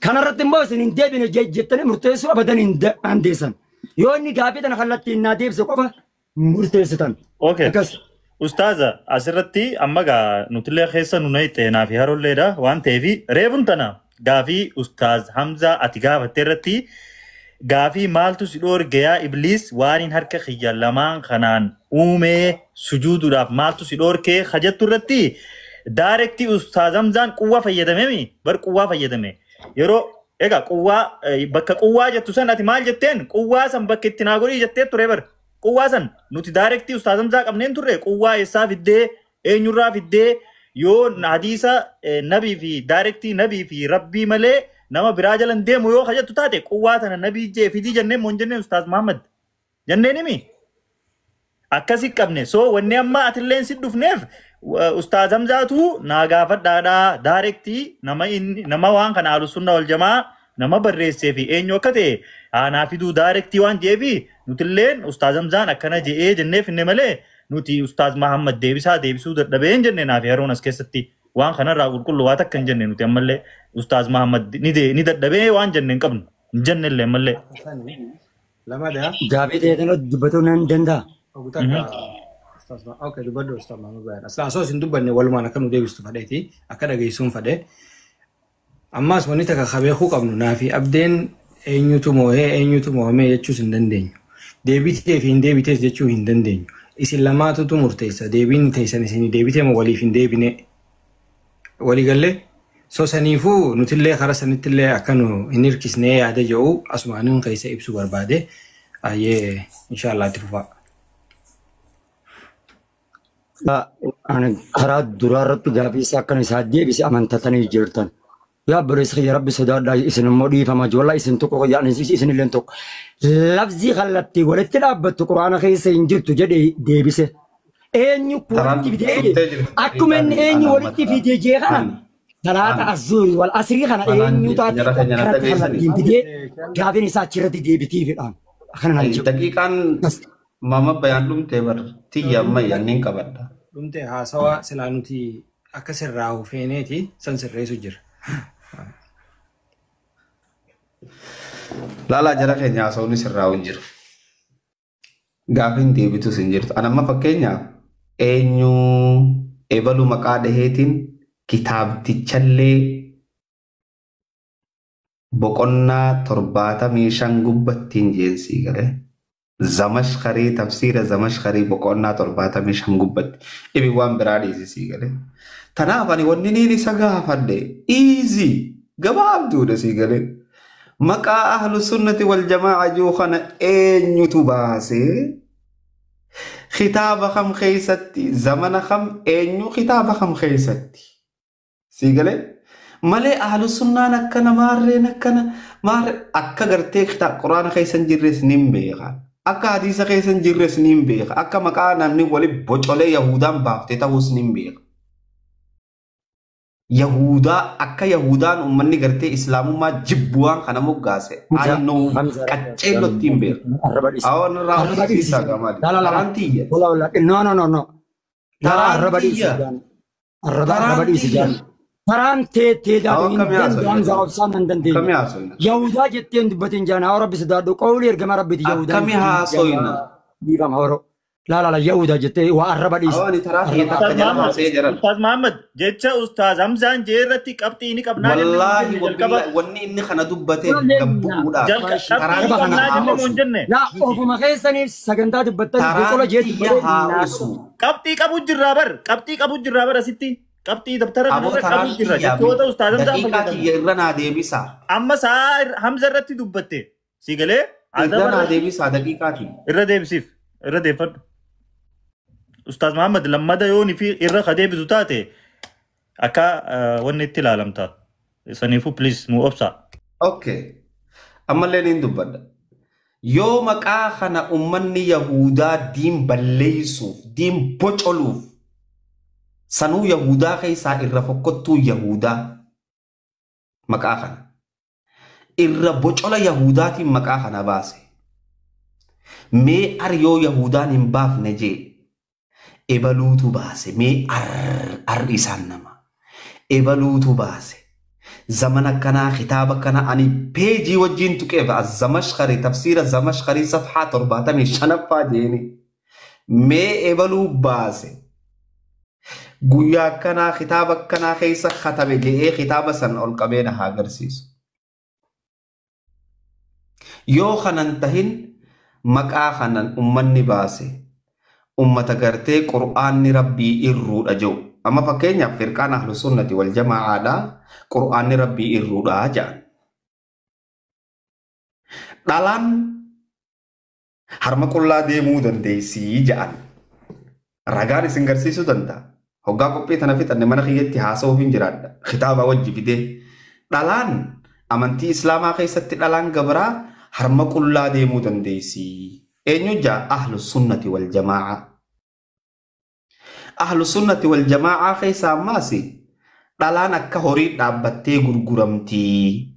Kanarratti immoo isin hin deebine jettanii murteessuu abadan hin dandeessan. Yoo inni gaafii tana kallattiin naa deebise qofa murteessitan. Okay. Akkas. Ustaaza, asirratti amma gaa nutillee keessa nu nayxeenaa fi harolleedha waan ta'eef, reefun tana gaafii Ustaaz Hamzaa ati gaafatte irratti, gaafii maaltu si dhoorge yaa Ibliis, waan harka kiyya lamaan kanaan uumee sujuuduudhaaf maaltu si dhoorkee hajattu irratti, direct Ustaaz Hamzaan quwwaa fayyadamemi bar, quwwaa fayyadame. Yeroo egaa quwwaa bakka quwwaa jettu san ati maal jetteen? Quwwaa san bakka itti naa godhii jettee ture bar. Quwwaa san nuti direct Ustaaz Hamzaa qabneen turre. Quwwaa eessaa fiddee, eenyurraa fiddee? Yoo hadiisa nabii fi direct nabii fi rabbii malee nama biraa jalan deemu yoo hajattu taate, quwwaa tana nabii jee fidii jenneen moo hin jenneen? Ustaaz Muhammad, jenneen himi akkasi qabne. So wanni amma atilleen si dhufneef, Ustaaz Hamzaatu naa gaafadhaadhaa, direct nama inni nama waan kana Ahlusunna wal Jamaa nama barreessee fi eenyu akka ta'e aanaa fiduu direct waan jeefi, nutilleen Ustaaz Hamzaan akkana je'ee jenneef inni malee nuti Ustaaz Mahammad deebisaa deebisuu dadhabee hin jenne. Naaf yeroon as keessatti waan kanarraa qulqullu waa takka hin jenne. Nuti ammallee Ustaaz Mahammad ni dadhabee waan jenne hin qabnu, hin jennellee ammallee. Lamadha. Gaafii ta'e dubbatuu nan danda'a. Okay, dubbadhu Ustaz Mahmud Bayan. Asla osoo isin dubbanne walumaan akka nu deebistu fadheeti, akka dhageessuun fadhe. Ammaas wanni takka kabeekuu qabnu, naa fi abdeen eenyutu moo'ee eenyutu moo'amee jechuus hin dandeenyu. Deebitee fi hin deebitees jechuu hin dandeenyu. Isin lamaatutu murteessa. Deebiin teessan isin deebitee moo waliif hin deebine. Waliigallee so saniifuu nutillee karaa sanittillee akka nu hin hirkisnee yaada jedhu asumaanuun keessa ibsuu barbaade. Ayyee, inshaallah itti fufaa. Ani karaa duraa irratti gaafii isaa akkan isaa deebise amantatanii jirtan. Yaa obboleessa kiyya, rabbi sodaadhaa, isin immoo dhiifama ijoollaa isin tokko yaa isin illee tokko. Lafzii kallattii walitti dhaabbattu quraana keessa hin jirtu jedhee deebise. Eenyu walitti fidee, akkuma inni eenyu walitti fidee jee kana salaata azuuri wal asrii kana eenyu taate akkanatti kallattiin fidee gaafiin isaa achirratti deebitiifidhaan. Akkana naan jedhu. Daqiiqaan mama bayaan dhumtee bar, tiyya amma yanniin qabadha. Dhumtee haasawaa silaa nuti akka sirraa feeneeti san sirreessu jira. Laalaa, jara keenya, haasawni sirraa hin jiru. Gaafiin deebitus hin jirtu. Ani amma fakkeenyaaf eenyu ebalu maqaa dhaheetiin kitaabtichallee boqonnaa 75 gubbattiin jeensii galee. Zamashkarii, tafsiira Zamashkarii boqonnaa 75 gubbatti. Ibi waan biraa dhiisisii galee. Tanaaf ani wanni niin isa gaafadhe easy, gabaabduudha sii galee. Maqaa Ahlu Sunnati wal Jamaa jiru kana eenyutu baasee, kitaaba kam keessatti, zamana kam, eenyu, kitaaba kam keessatti sii galee malee, Ahlu Sunnaan akkana maarreen akkana maarreen akka gartee kitaaba quraana keessa hin jirres nin beeka, akka hadiisa keessa hin jirres nin beeka, akka maqaa namni wali bocolee Yahudaan baaftee ta'us nin beeka. Yahudaa akka Yahudaan uummanni gartee Islaamummaa jibbu waan kana moggaase. I know, qaceellotti hin beeku. Arraba dhiisi. Awwan irraa Arraba dhiisi. hojjechiisaa maali? La la la. Taraan tiyya. Wala wala. No, no, no, no. La Taraan arraba dhiisi tiyya. jaan. Arraba Taraan arraba dhiisi tiyya. jaan. Taraan tee tee daatu Awwa hin akkamii danda'am haasofna? zaabsaan hin dandeenye. Akkamii haasofna? Yahudaa jetteen dubbatin jaan haa rabbi sodaadhu, qawlii ergama rabbiiti Yahudaan. Akkamii haasofna? Dhiifama horoo. Laala Yahudaa jettee waa arraba dhiisi. Awwaani taraa kiyya takka jala haasa'ee jiran. Ustaaz Muhammad jecha Ustaaz Hamzaan jee irratti qabxii ni qabnaa jenne Wallaahi jalqaba wabillahi wanni inni kana dubbateef gabbu'uudhaaf jalqaba taraa qabxii ni kana qabnaa haa jenne moo osu. hin jenne Yaa ofuma keessaniif sagantaa dubbattanii Taraa boqola jee kiyya dubbatee haa naa osu. qabxii qabu jirraa bar qabxii qabu jirraa bar asitti qabxii dabtara Aboo kanarra taraan qabu jirra kiyya jechoota Ustaaz Hamzaan daqiiqaa fayyadamu kiyya irra naa deebisa. amma saa Hamza irratti dubbatte si galee Irra azaba naa irratti deebisa daqiiqaatiin. irra deebisiif irra deeffadhu Ustaaz Muhammad lammada yoon fi irra ka deebisu taate akka wanni itti ilaalamta saniifuu please nu obsa. Okay. Ammallee niin dubbadha. Yoo maqaa kana ummanni Yahudaa diin balleessuuf, diin bocoluuf, sanuu Yahudaa keessaa irra fokkottuu Yahudaa maqaa kana. Irra bocola Yahudaatiin maqaa kana baase. Mee ar yoo Yahudaan hin baafne jee ebaluutu baase. Mee ar isaan nama. Ebaluutu baase. Zaman akkanaa kitaaba akkana ani peejii wajjin tuqeef zamashqarii tafsiira zamashqarii safhaa 75ffaa jeeni. Mee ebaluu baase. Guyyaa akkanaa kitaaba akkanaa keessa katabe je'ee kitaaba san ol qabee na haa agarsiisu. Yoo kanan tahin maqaa kanan ummanni baase ummata gartee qur'aanni rabbii irruudha jedhu. Amma fakkeenyaaf firqaan ahlu sunnati wal jamaa'aadha qur'aanni rabbii irruudha jedhan. Dhalaan harma qullaa deemuu dandeessii jedhan. Ragaan isin garsiisuu danda'a. Hoggaa qophii tana fixanne mana kiyyatti haasa'uuf hin jiraadha. Kitaaba wajji fidee. Dhalaan amantii islaamaa keessatti dhalaan gabraa harma qullaa deemuu dandeessii. Eenyu jaa ahlu sunnati wal jamaa'a. Ahlu sunnati wal jamaa'aa keessaa ammaas dhalaan akka horii dhaabbattee gurguramtii.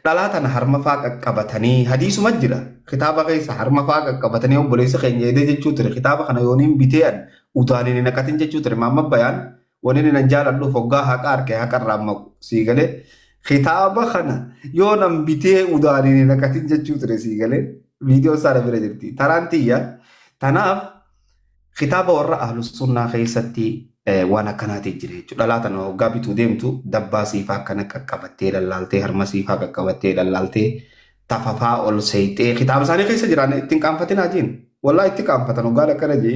Dhalaa tana harma faa qaqqabatanii hadiisuma jira. Kitaaba keessa harma faa qaqqabatanii obboleessa keenya edee jechuu ture. Kitaaba kana yooniin bitee an utaaniin hin naqatin jechuu ture. Maamma bayaan wani inni nan jaaladhuuf hoggaa haqa harkee haqa irraa maqu sii galee. Kitaaba kana yoo nan bitee udaaniin hin naqatin jechuu ture sii galee. Viidiyoo isaa bira jirti. Taraan tiyya. Tanaaf kitaaba warra ahlu sunnaa keessatti waan akkanaatiin jira jechuudha. Dhalaa tana hoggaa bituu deemtu dabbaa siifaa akkana qaqqabattee lallaaltee harma siifaa qaqqabattee lallaaltee tafafaa ol seexee kitaaba isaanii keessa jiran ittiin qaanfatin hajiin. Wallaa itti qaanfatan hoggaan akkana jee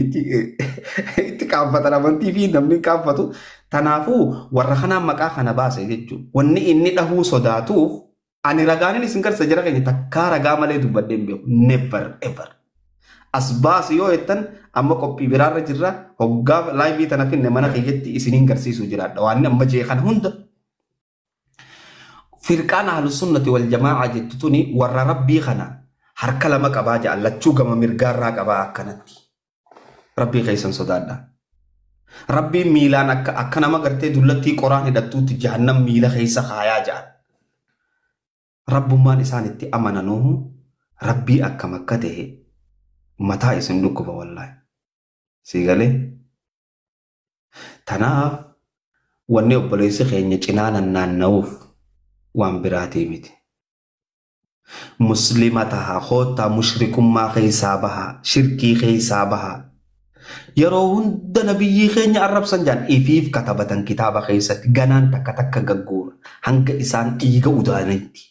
itti qaanfatan amantii fi namni hin qaanfatu. Tanaafuu warra kanaan maqaa kana baase jechuudha. Wanni inni dhahuu sodaatuuf ani ragaanin isin garsa jara keenya takkaa ragaa malee dubbadhee hin beeku. Never ever. As baasi yoo jettan amma qophii biraarra jirra hoggaa laayivii tana finne mana kiyyatti isiniin garsiisuu jiraadha. Waan amma jee kana hunda. Firqaan ahlu sunnati wal jamaa'a jettu tuni warra rabbii kana harka lama qabaa jedhan lachuu gama mirgaarraa qabaa akkanatti. Rabbii keessan sodaadha. Rabbiin miilaan akka nama gartee dullattii qoraan hidhattuutti jahannam miila keessa kaayaa jedhan. Rabbummaan isaan itti amananuu rabbii akkam akka ta'e mataa isin dhukkuba wallaahi. Sii galee? Tanaaf wanni obboleessi keenya cinaa naanna'uuf waan biraatii miti. Muslima tahaa koottaa mushrikummaa keessaa bahaa shirkii keessaa bahaa. Yeroo hunda nabiyyii keenya arrabsan jaan ifiif katabatan kitaaba keessatti ganaan takka takka gaggoora hanga isaan dhiiga udaanitti.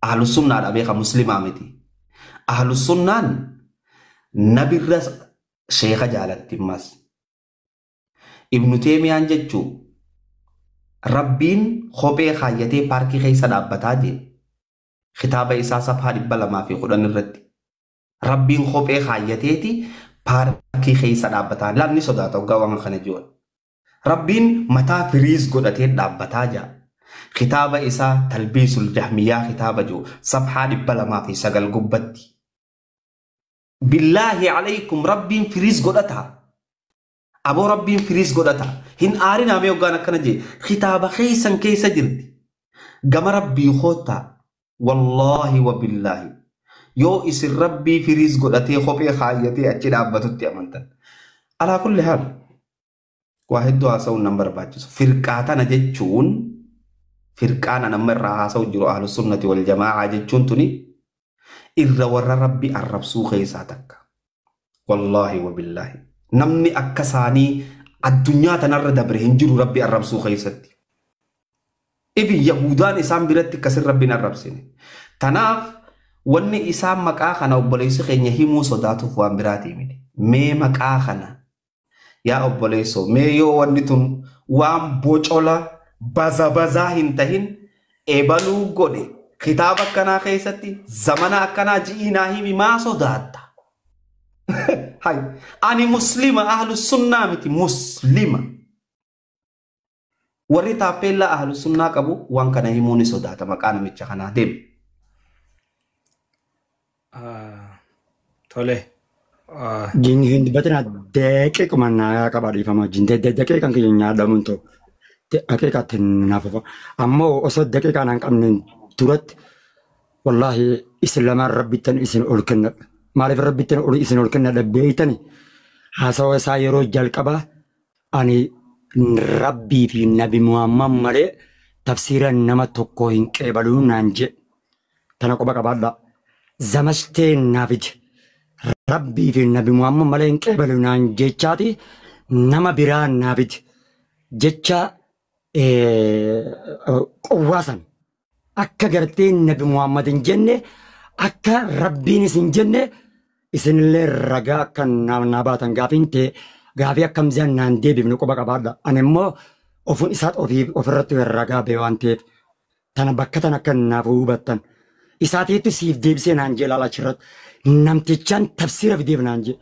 Ahlu sunnaadha beeka muslimaa miti. Ahlu sunnaan nabirra sheeka jaalatti ammas. Ibnu Teemiyaan jechuu rabbiin kophee kaayyatee paarkii keessa dhaabbataa jee kitaaba isaa safhaa 210 irratti. Rabbiin kophee kaayyateeti paarkii keessa dhaabbataa. Lamni sodaata hoggaa waan kana jiran. Rabbiin mataa firiis godhatee dhaabbataa jira. Kitaaba isaa Talbiisul Jahmiyaa kitaaba jiru safhaa 209 gubbatti. Billaahi alaykum rabbiin firiis godhata. Aboo rabbiin firiis godhata. Hin aarinaa mee hoggaan akkana jee kitaaba keessan keessa jirti. Gama rabbii koottaa. Wallaahi wa billaahi. Yoo isin rabbii firiis godhatee kophee kaayyatee achi dhaabbatutti amantan. Alaa kulli haal waa hedduu haasa'uun nan barbaachisu. Firqaa tana jechuun firqaan an amma irraa haasa'u jiru ahlu sunnati wal jamaa'aa jechuun tuni irra warra rabbi arrabsuu keessaa takka. Wallaahi wabillaahi. Namni akka isaanii addunyaa tanarra dabre hin jiru Rabbi arrabsuu keessatti. Ibi Yahudaan isaan biratti akkasin Rabbiin arrabsine. Tanaaf wanni isaan maqaa kana obboleessi keenya himuu sodaatuuf waan biraatii miti. Mee maqaa kana yaa obboleessoo, mee yoo wanni tun waan bocola baza bazaa hin tahin ebaluu godhe kitaaba akkanaa keessatti zamana akkanaa ji'ii naa himi, maa sodaatta? Hay, ani muslima, ahlu sunnaa miti, muslima. Warri taappeellaa ahlu sunnaa qabu waan kana himuu ni sodaata maqaa namicha kanaa deemu. Tole. Jin hin dubbatina, daqiiquma naa qaba, dhiifama wajjin. Daqiiqan kiyya nyaadhamuun ta'u. Daqiiqaatti naaf ofa. Ammoo osoo daqiiqaan hin qabne duratti, wallaahi isin lamaan rabbittan isin ol kennadha. Maaliif rabbittan ol isin ol kennadha beeytani? Haasawa isaa yeroo jalqabaa ani Rabbii fi Nabi Muhammad malee tafsiira nama tokko hin qeebaluu naan jedhe. Tana quba qabaadhaa. Zamastee naaf ije. Rabbii fi Nabi Muhammad malee hin qeebalu naan jechaati nama biraa naaf ije. Jecha qowwaasan akka gartee Nabi Muhammad hin jenne, akka Rabbiinis hin jenne, isinillee ragaa akka naa baatan gaafiin ta'e gaafii akkam jiran naan deebifne quba qabaadha. Ani immoo ofun isaat ofii ofirratti ragaa ba'e waan ta'eef tana bakka tana akka naaf hubattan. Isaatiitu siif deebisee naan jee, laala, achirratti. Namtichaan tafsiira fideef naan jee.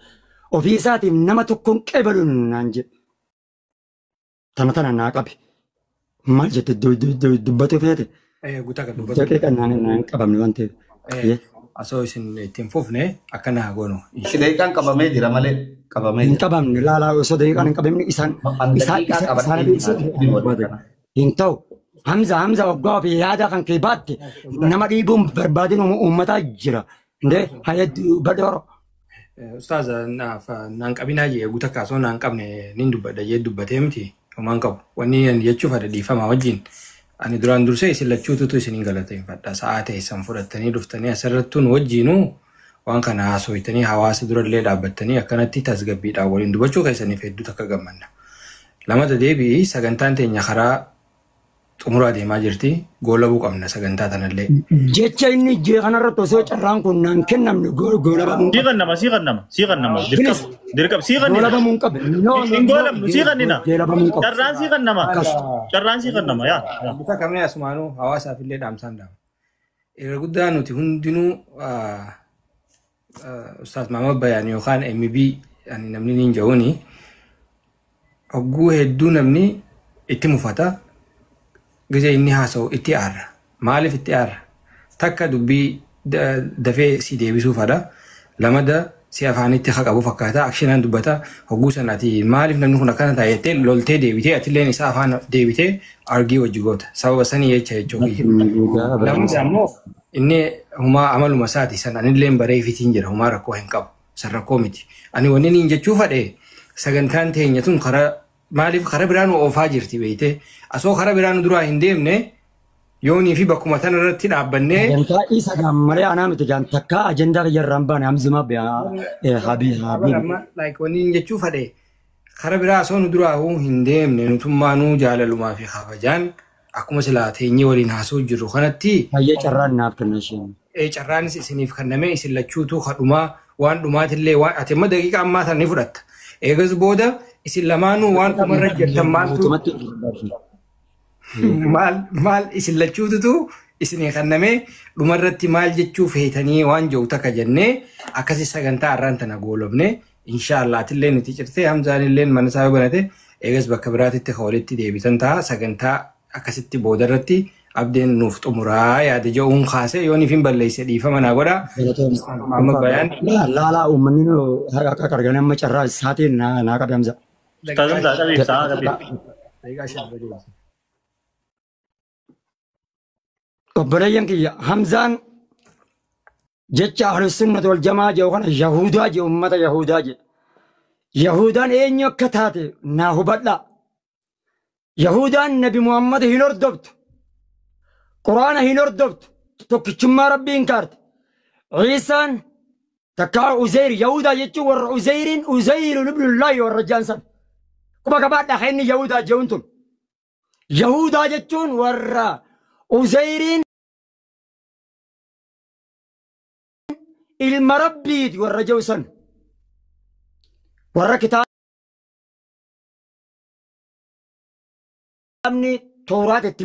Ofii isaatiif nama tokkoon qeebalu naan jee. Tana tana naa qabi. Maal jette, dubbatu feete? Guutaa kan dubbatu. Daqiiqa naan qabamne waan ta'eef. Asoo isin ittiin fufne akkana haa goonu. Daqiiqaan qabamee jira malee, qabamee Hin jira. qabamne, laalaa, osoo daqiiqaan hin qabamne isaan An isaan daqiiqaa isaan qabadhee jira. Hin ta'u. Hamza, Hamza, waggaa ofii yaada kan kee baatte nama dhiibuun barbaadin uummataa jira. Ndee hayya badhooro. Ustaaza, naaf naan qabinaa jee, guutaa kaasoo naan qabne nin dubbadha jee, dubbatee miti, homaan qabu. Wanni ani jechuuf adda dhiifama wajjin. Ani duraan dursee isin lachuututu isinin galateeffadha. Sa'aa teessan fudhattanii dhuftanii asirrattuun wajjinuu waan kana haasofitanii hawaasa durallee dhaabbattanii akkanatti tasgabbiidhaan waliin dubbachuu keessaniif hedduu takka gammanna. Lamata deebi'i, sagantaan teenya karaa xumuraa deemaa jirti. Goolabuu qabna sagantaa tanallee. Jecha inni jee kanarratti osoo carraan kun naan kennamne goolabamuu Sii qaba. kannama, sii kannama, sii kannama. Dirqama, dirqama, sii kannina. Goolabamuu hin qabu. No, no, Hin no. goolamnu, sii kannina. Goolabamuu hin qabu. Carraan sii kannama. Akkas. Carraan sii kannama, yaa. Bifa kamee asumaanuu hawaasaaf illee dhaamsaan dhaama. Irra guddaa nuti hundinuu Ustaaz Maamad Bayaan yookaan MB ani namni niin jedhuuni, hogguu hedduu namni itti mufata, gizee inni haasa'u itti aarra. Maaliif itti aarra? Takka dubbii dafee si deebisuu fadha. Lamada si afaanitti haa qabu fakkaata. Akshinaan dubbata. Hogguu sanaati maaliif namni kun akkana taa'e jettee loltee deebitee atilleen isaa afaan deebitee argii wajji goota. Sababa sanii jecha jechuu kiyya. Lamada ammoo inni humaa amaluma isaati san anilleen bareefitiin jira, humaa rakkoo hin qabu. San rakkoo miti. Ani wanni niin jechuu fadhe, sagantaan teenya tun karaa maaliif karaa biraa nu oofaa jirti beeyte, asoo karaa biraa nu duraa hin deemne yoonii fi bakkuma tana irratti dhaabbannee. Sagantaa isa gaammalee anaa miti gaan takka ajandaa kiyya irraan baane Hamzuma habii habii. Amma like wanni niin jechuu fadhe, karaa biraa asoo nu duraa hin deemne, nutummaanuu jaalalumaa fi kabajaan akkuma silaa teenyee waliin haasoo jirru kanatti. Baay'ee carraan naaf kenna isheen. Carraanis isiniif kenname, isin lachuutu kadhumaa waan dhumaatillee waan ati amma daqiiqa ammaa sana ni fudhatta. Eegas booda isin lamaanuu waan dhumarra jirtan maaltu Guutumatti maal maal isin lachuututu isinii kenname, dhumarratti maal jechuu feetanii waan jiru takka jennee akkasi sagantaa har'aan tana goolabne, inshaallah. Atillee nuti cirtee, Hamzaan illee mana isaa yoo banate, eegas bakka biraatitti kan walitti deebitan ta'a. Sagantaa akkasitti boodarratti abdeen nuuf xumuraa yaada jedhuun kaasee yoon ifin balleesse dhiifama naa godha. Amma bayaan. Laalaa, uummanni nu akka arganii amma carraa isaatiin naa qabe Hamza. Ustaaz Hamzaa, qabeef sa'a qabeef. Daqiiqaa 5 irra deemsa. Obboleeyyan kiyya, Hamzaan jecha ahlu sunnati wal jamaa jedhu kana Yahudaa jedhu, uummata Yahudaa jedhu. Yahudaan eenyu akka taate naa hubadhaa. Yahudaan Nabi Muhammad hin hordoftu. Quraana hin hordoftu. Tokkichummaa Rabbii hin kaarte. Ciisaan Takkaa Uzeyr Yahudaa jechuun warra Uzeyriin Uzeyru ibnullaahi warra jaansan. Quba qabaadhaa kan inni Yahudaa jehuun tun. Yahudaa jechuun warra Uzeyriin ilma rabbiiti warra jehu san. Warra kitaabni Tooraat itti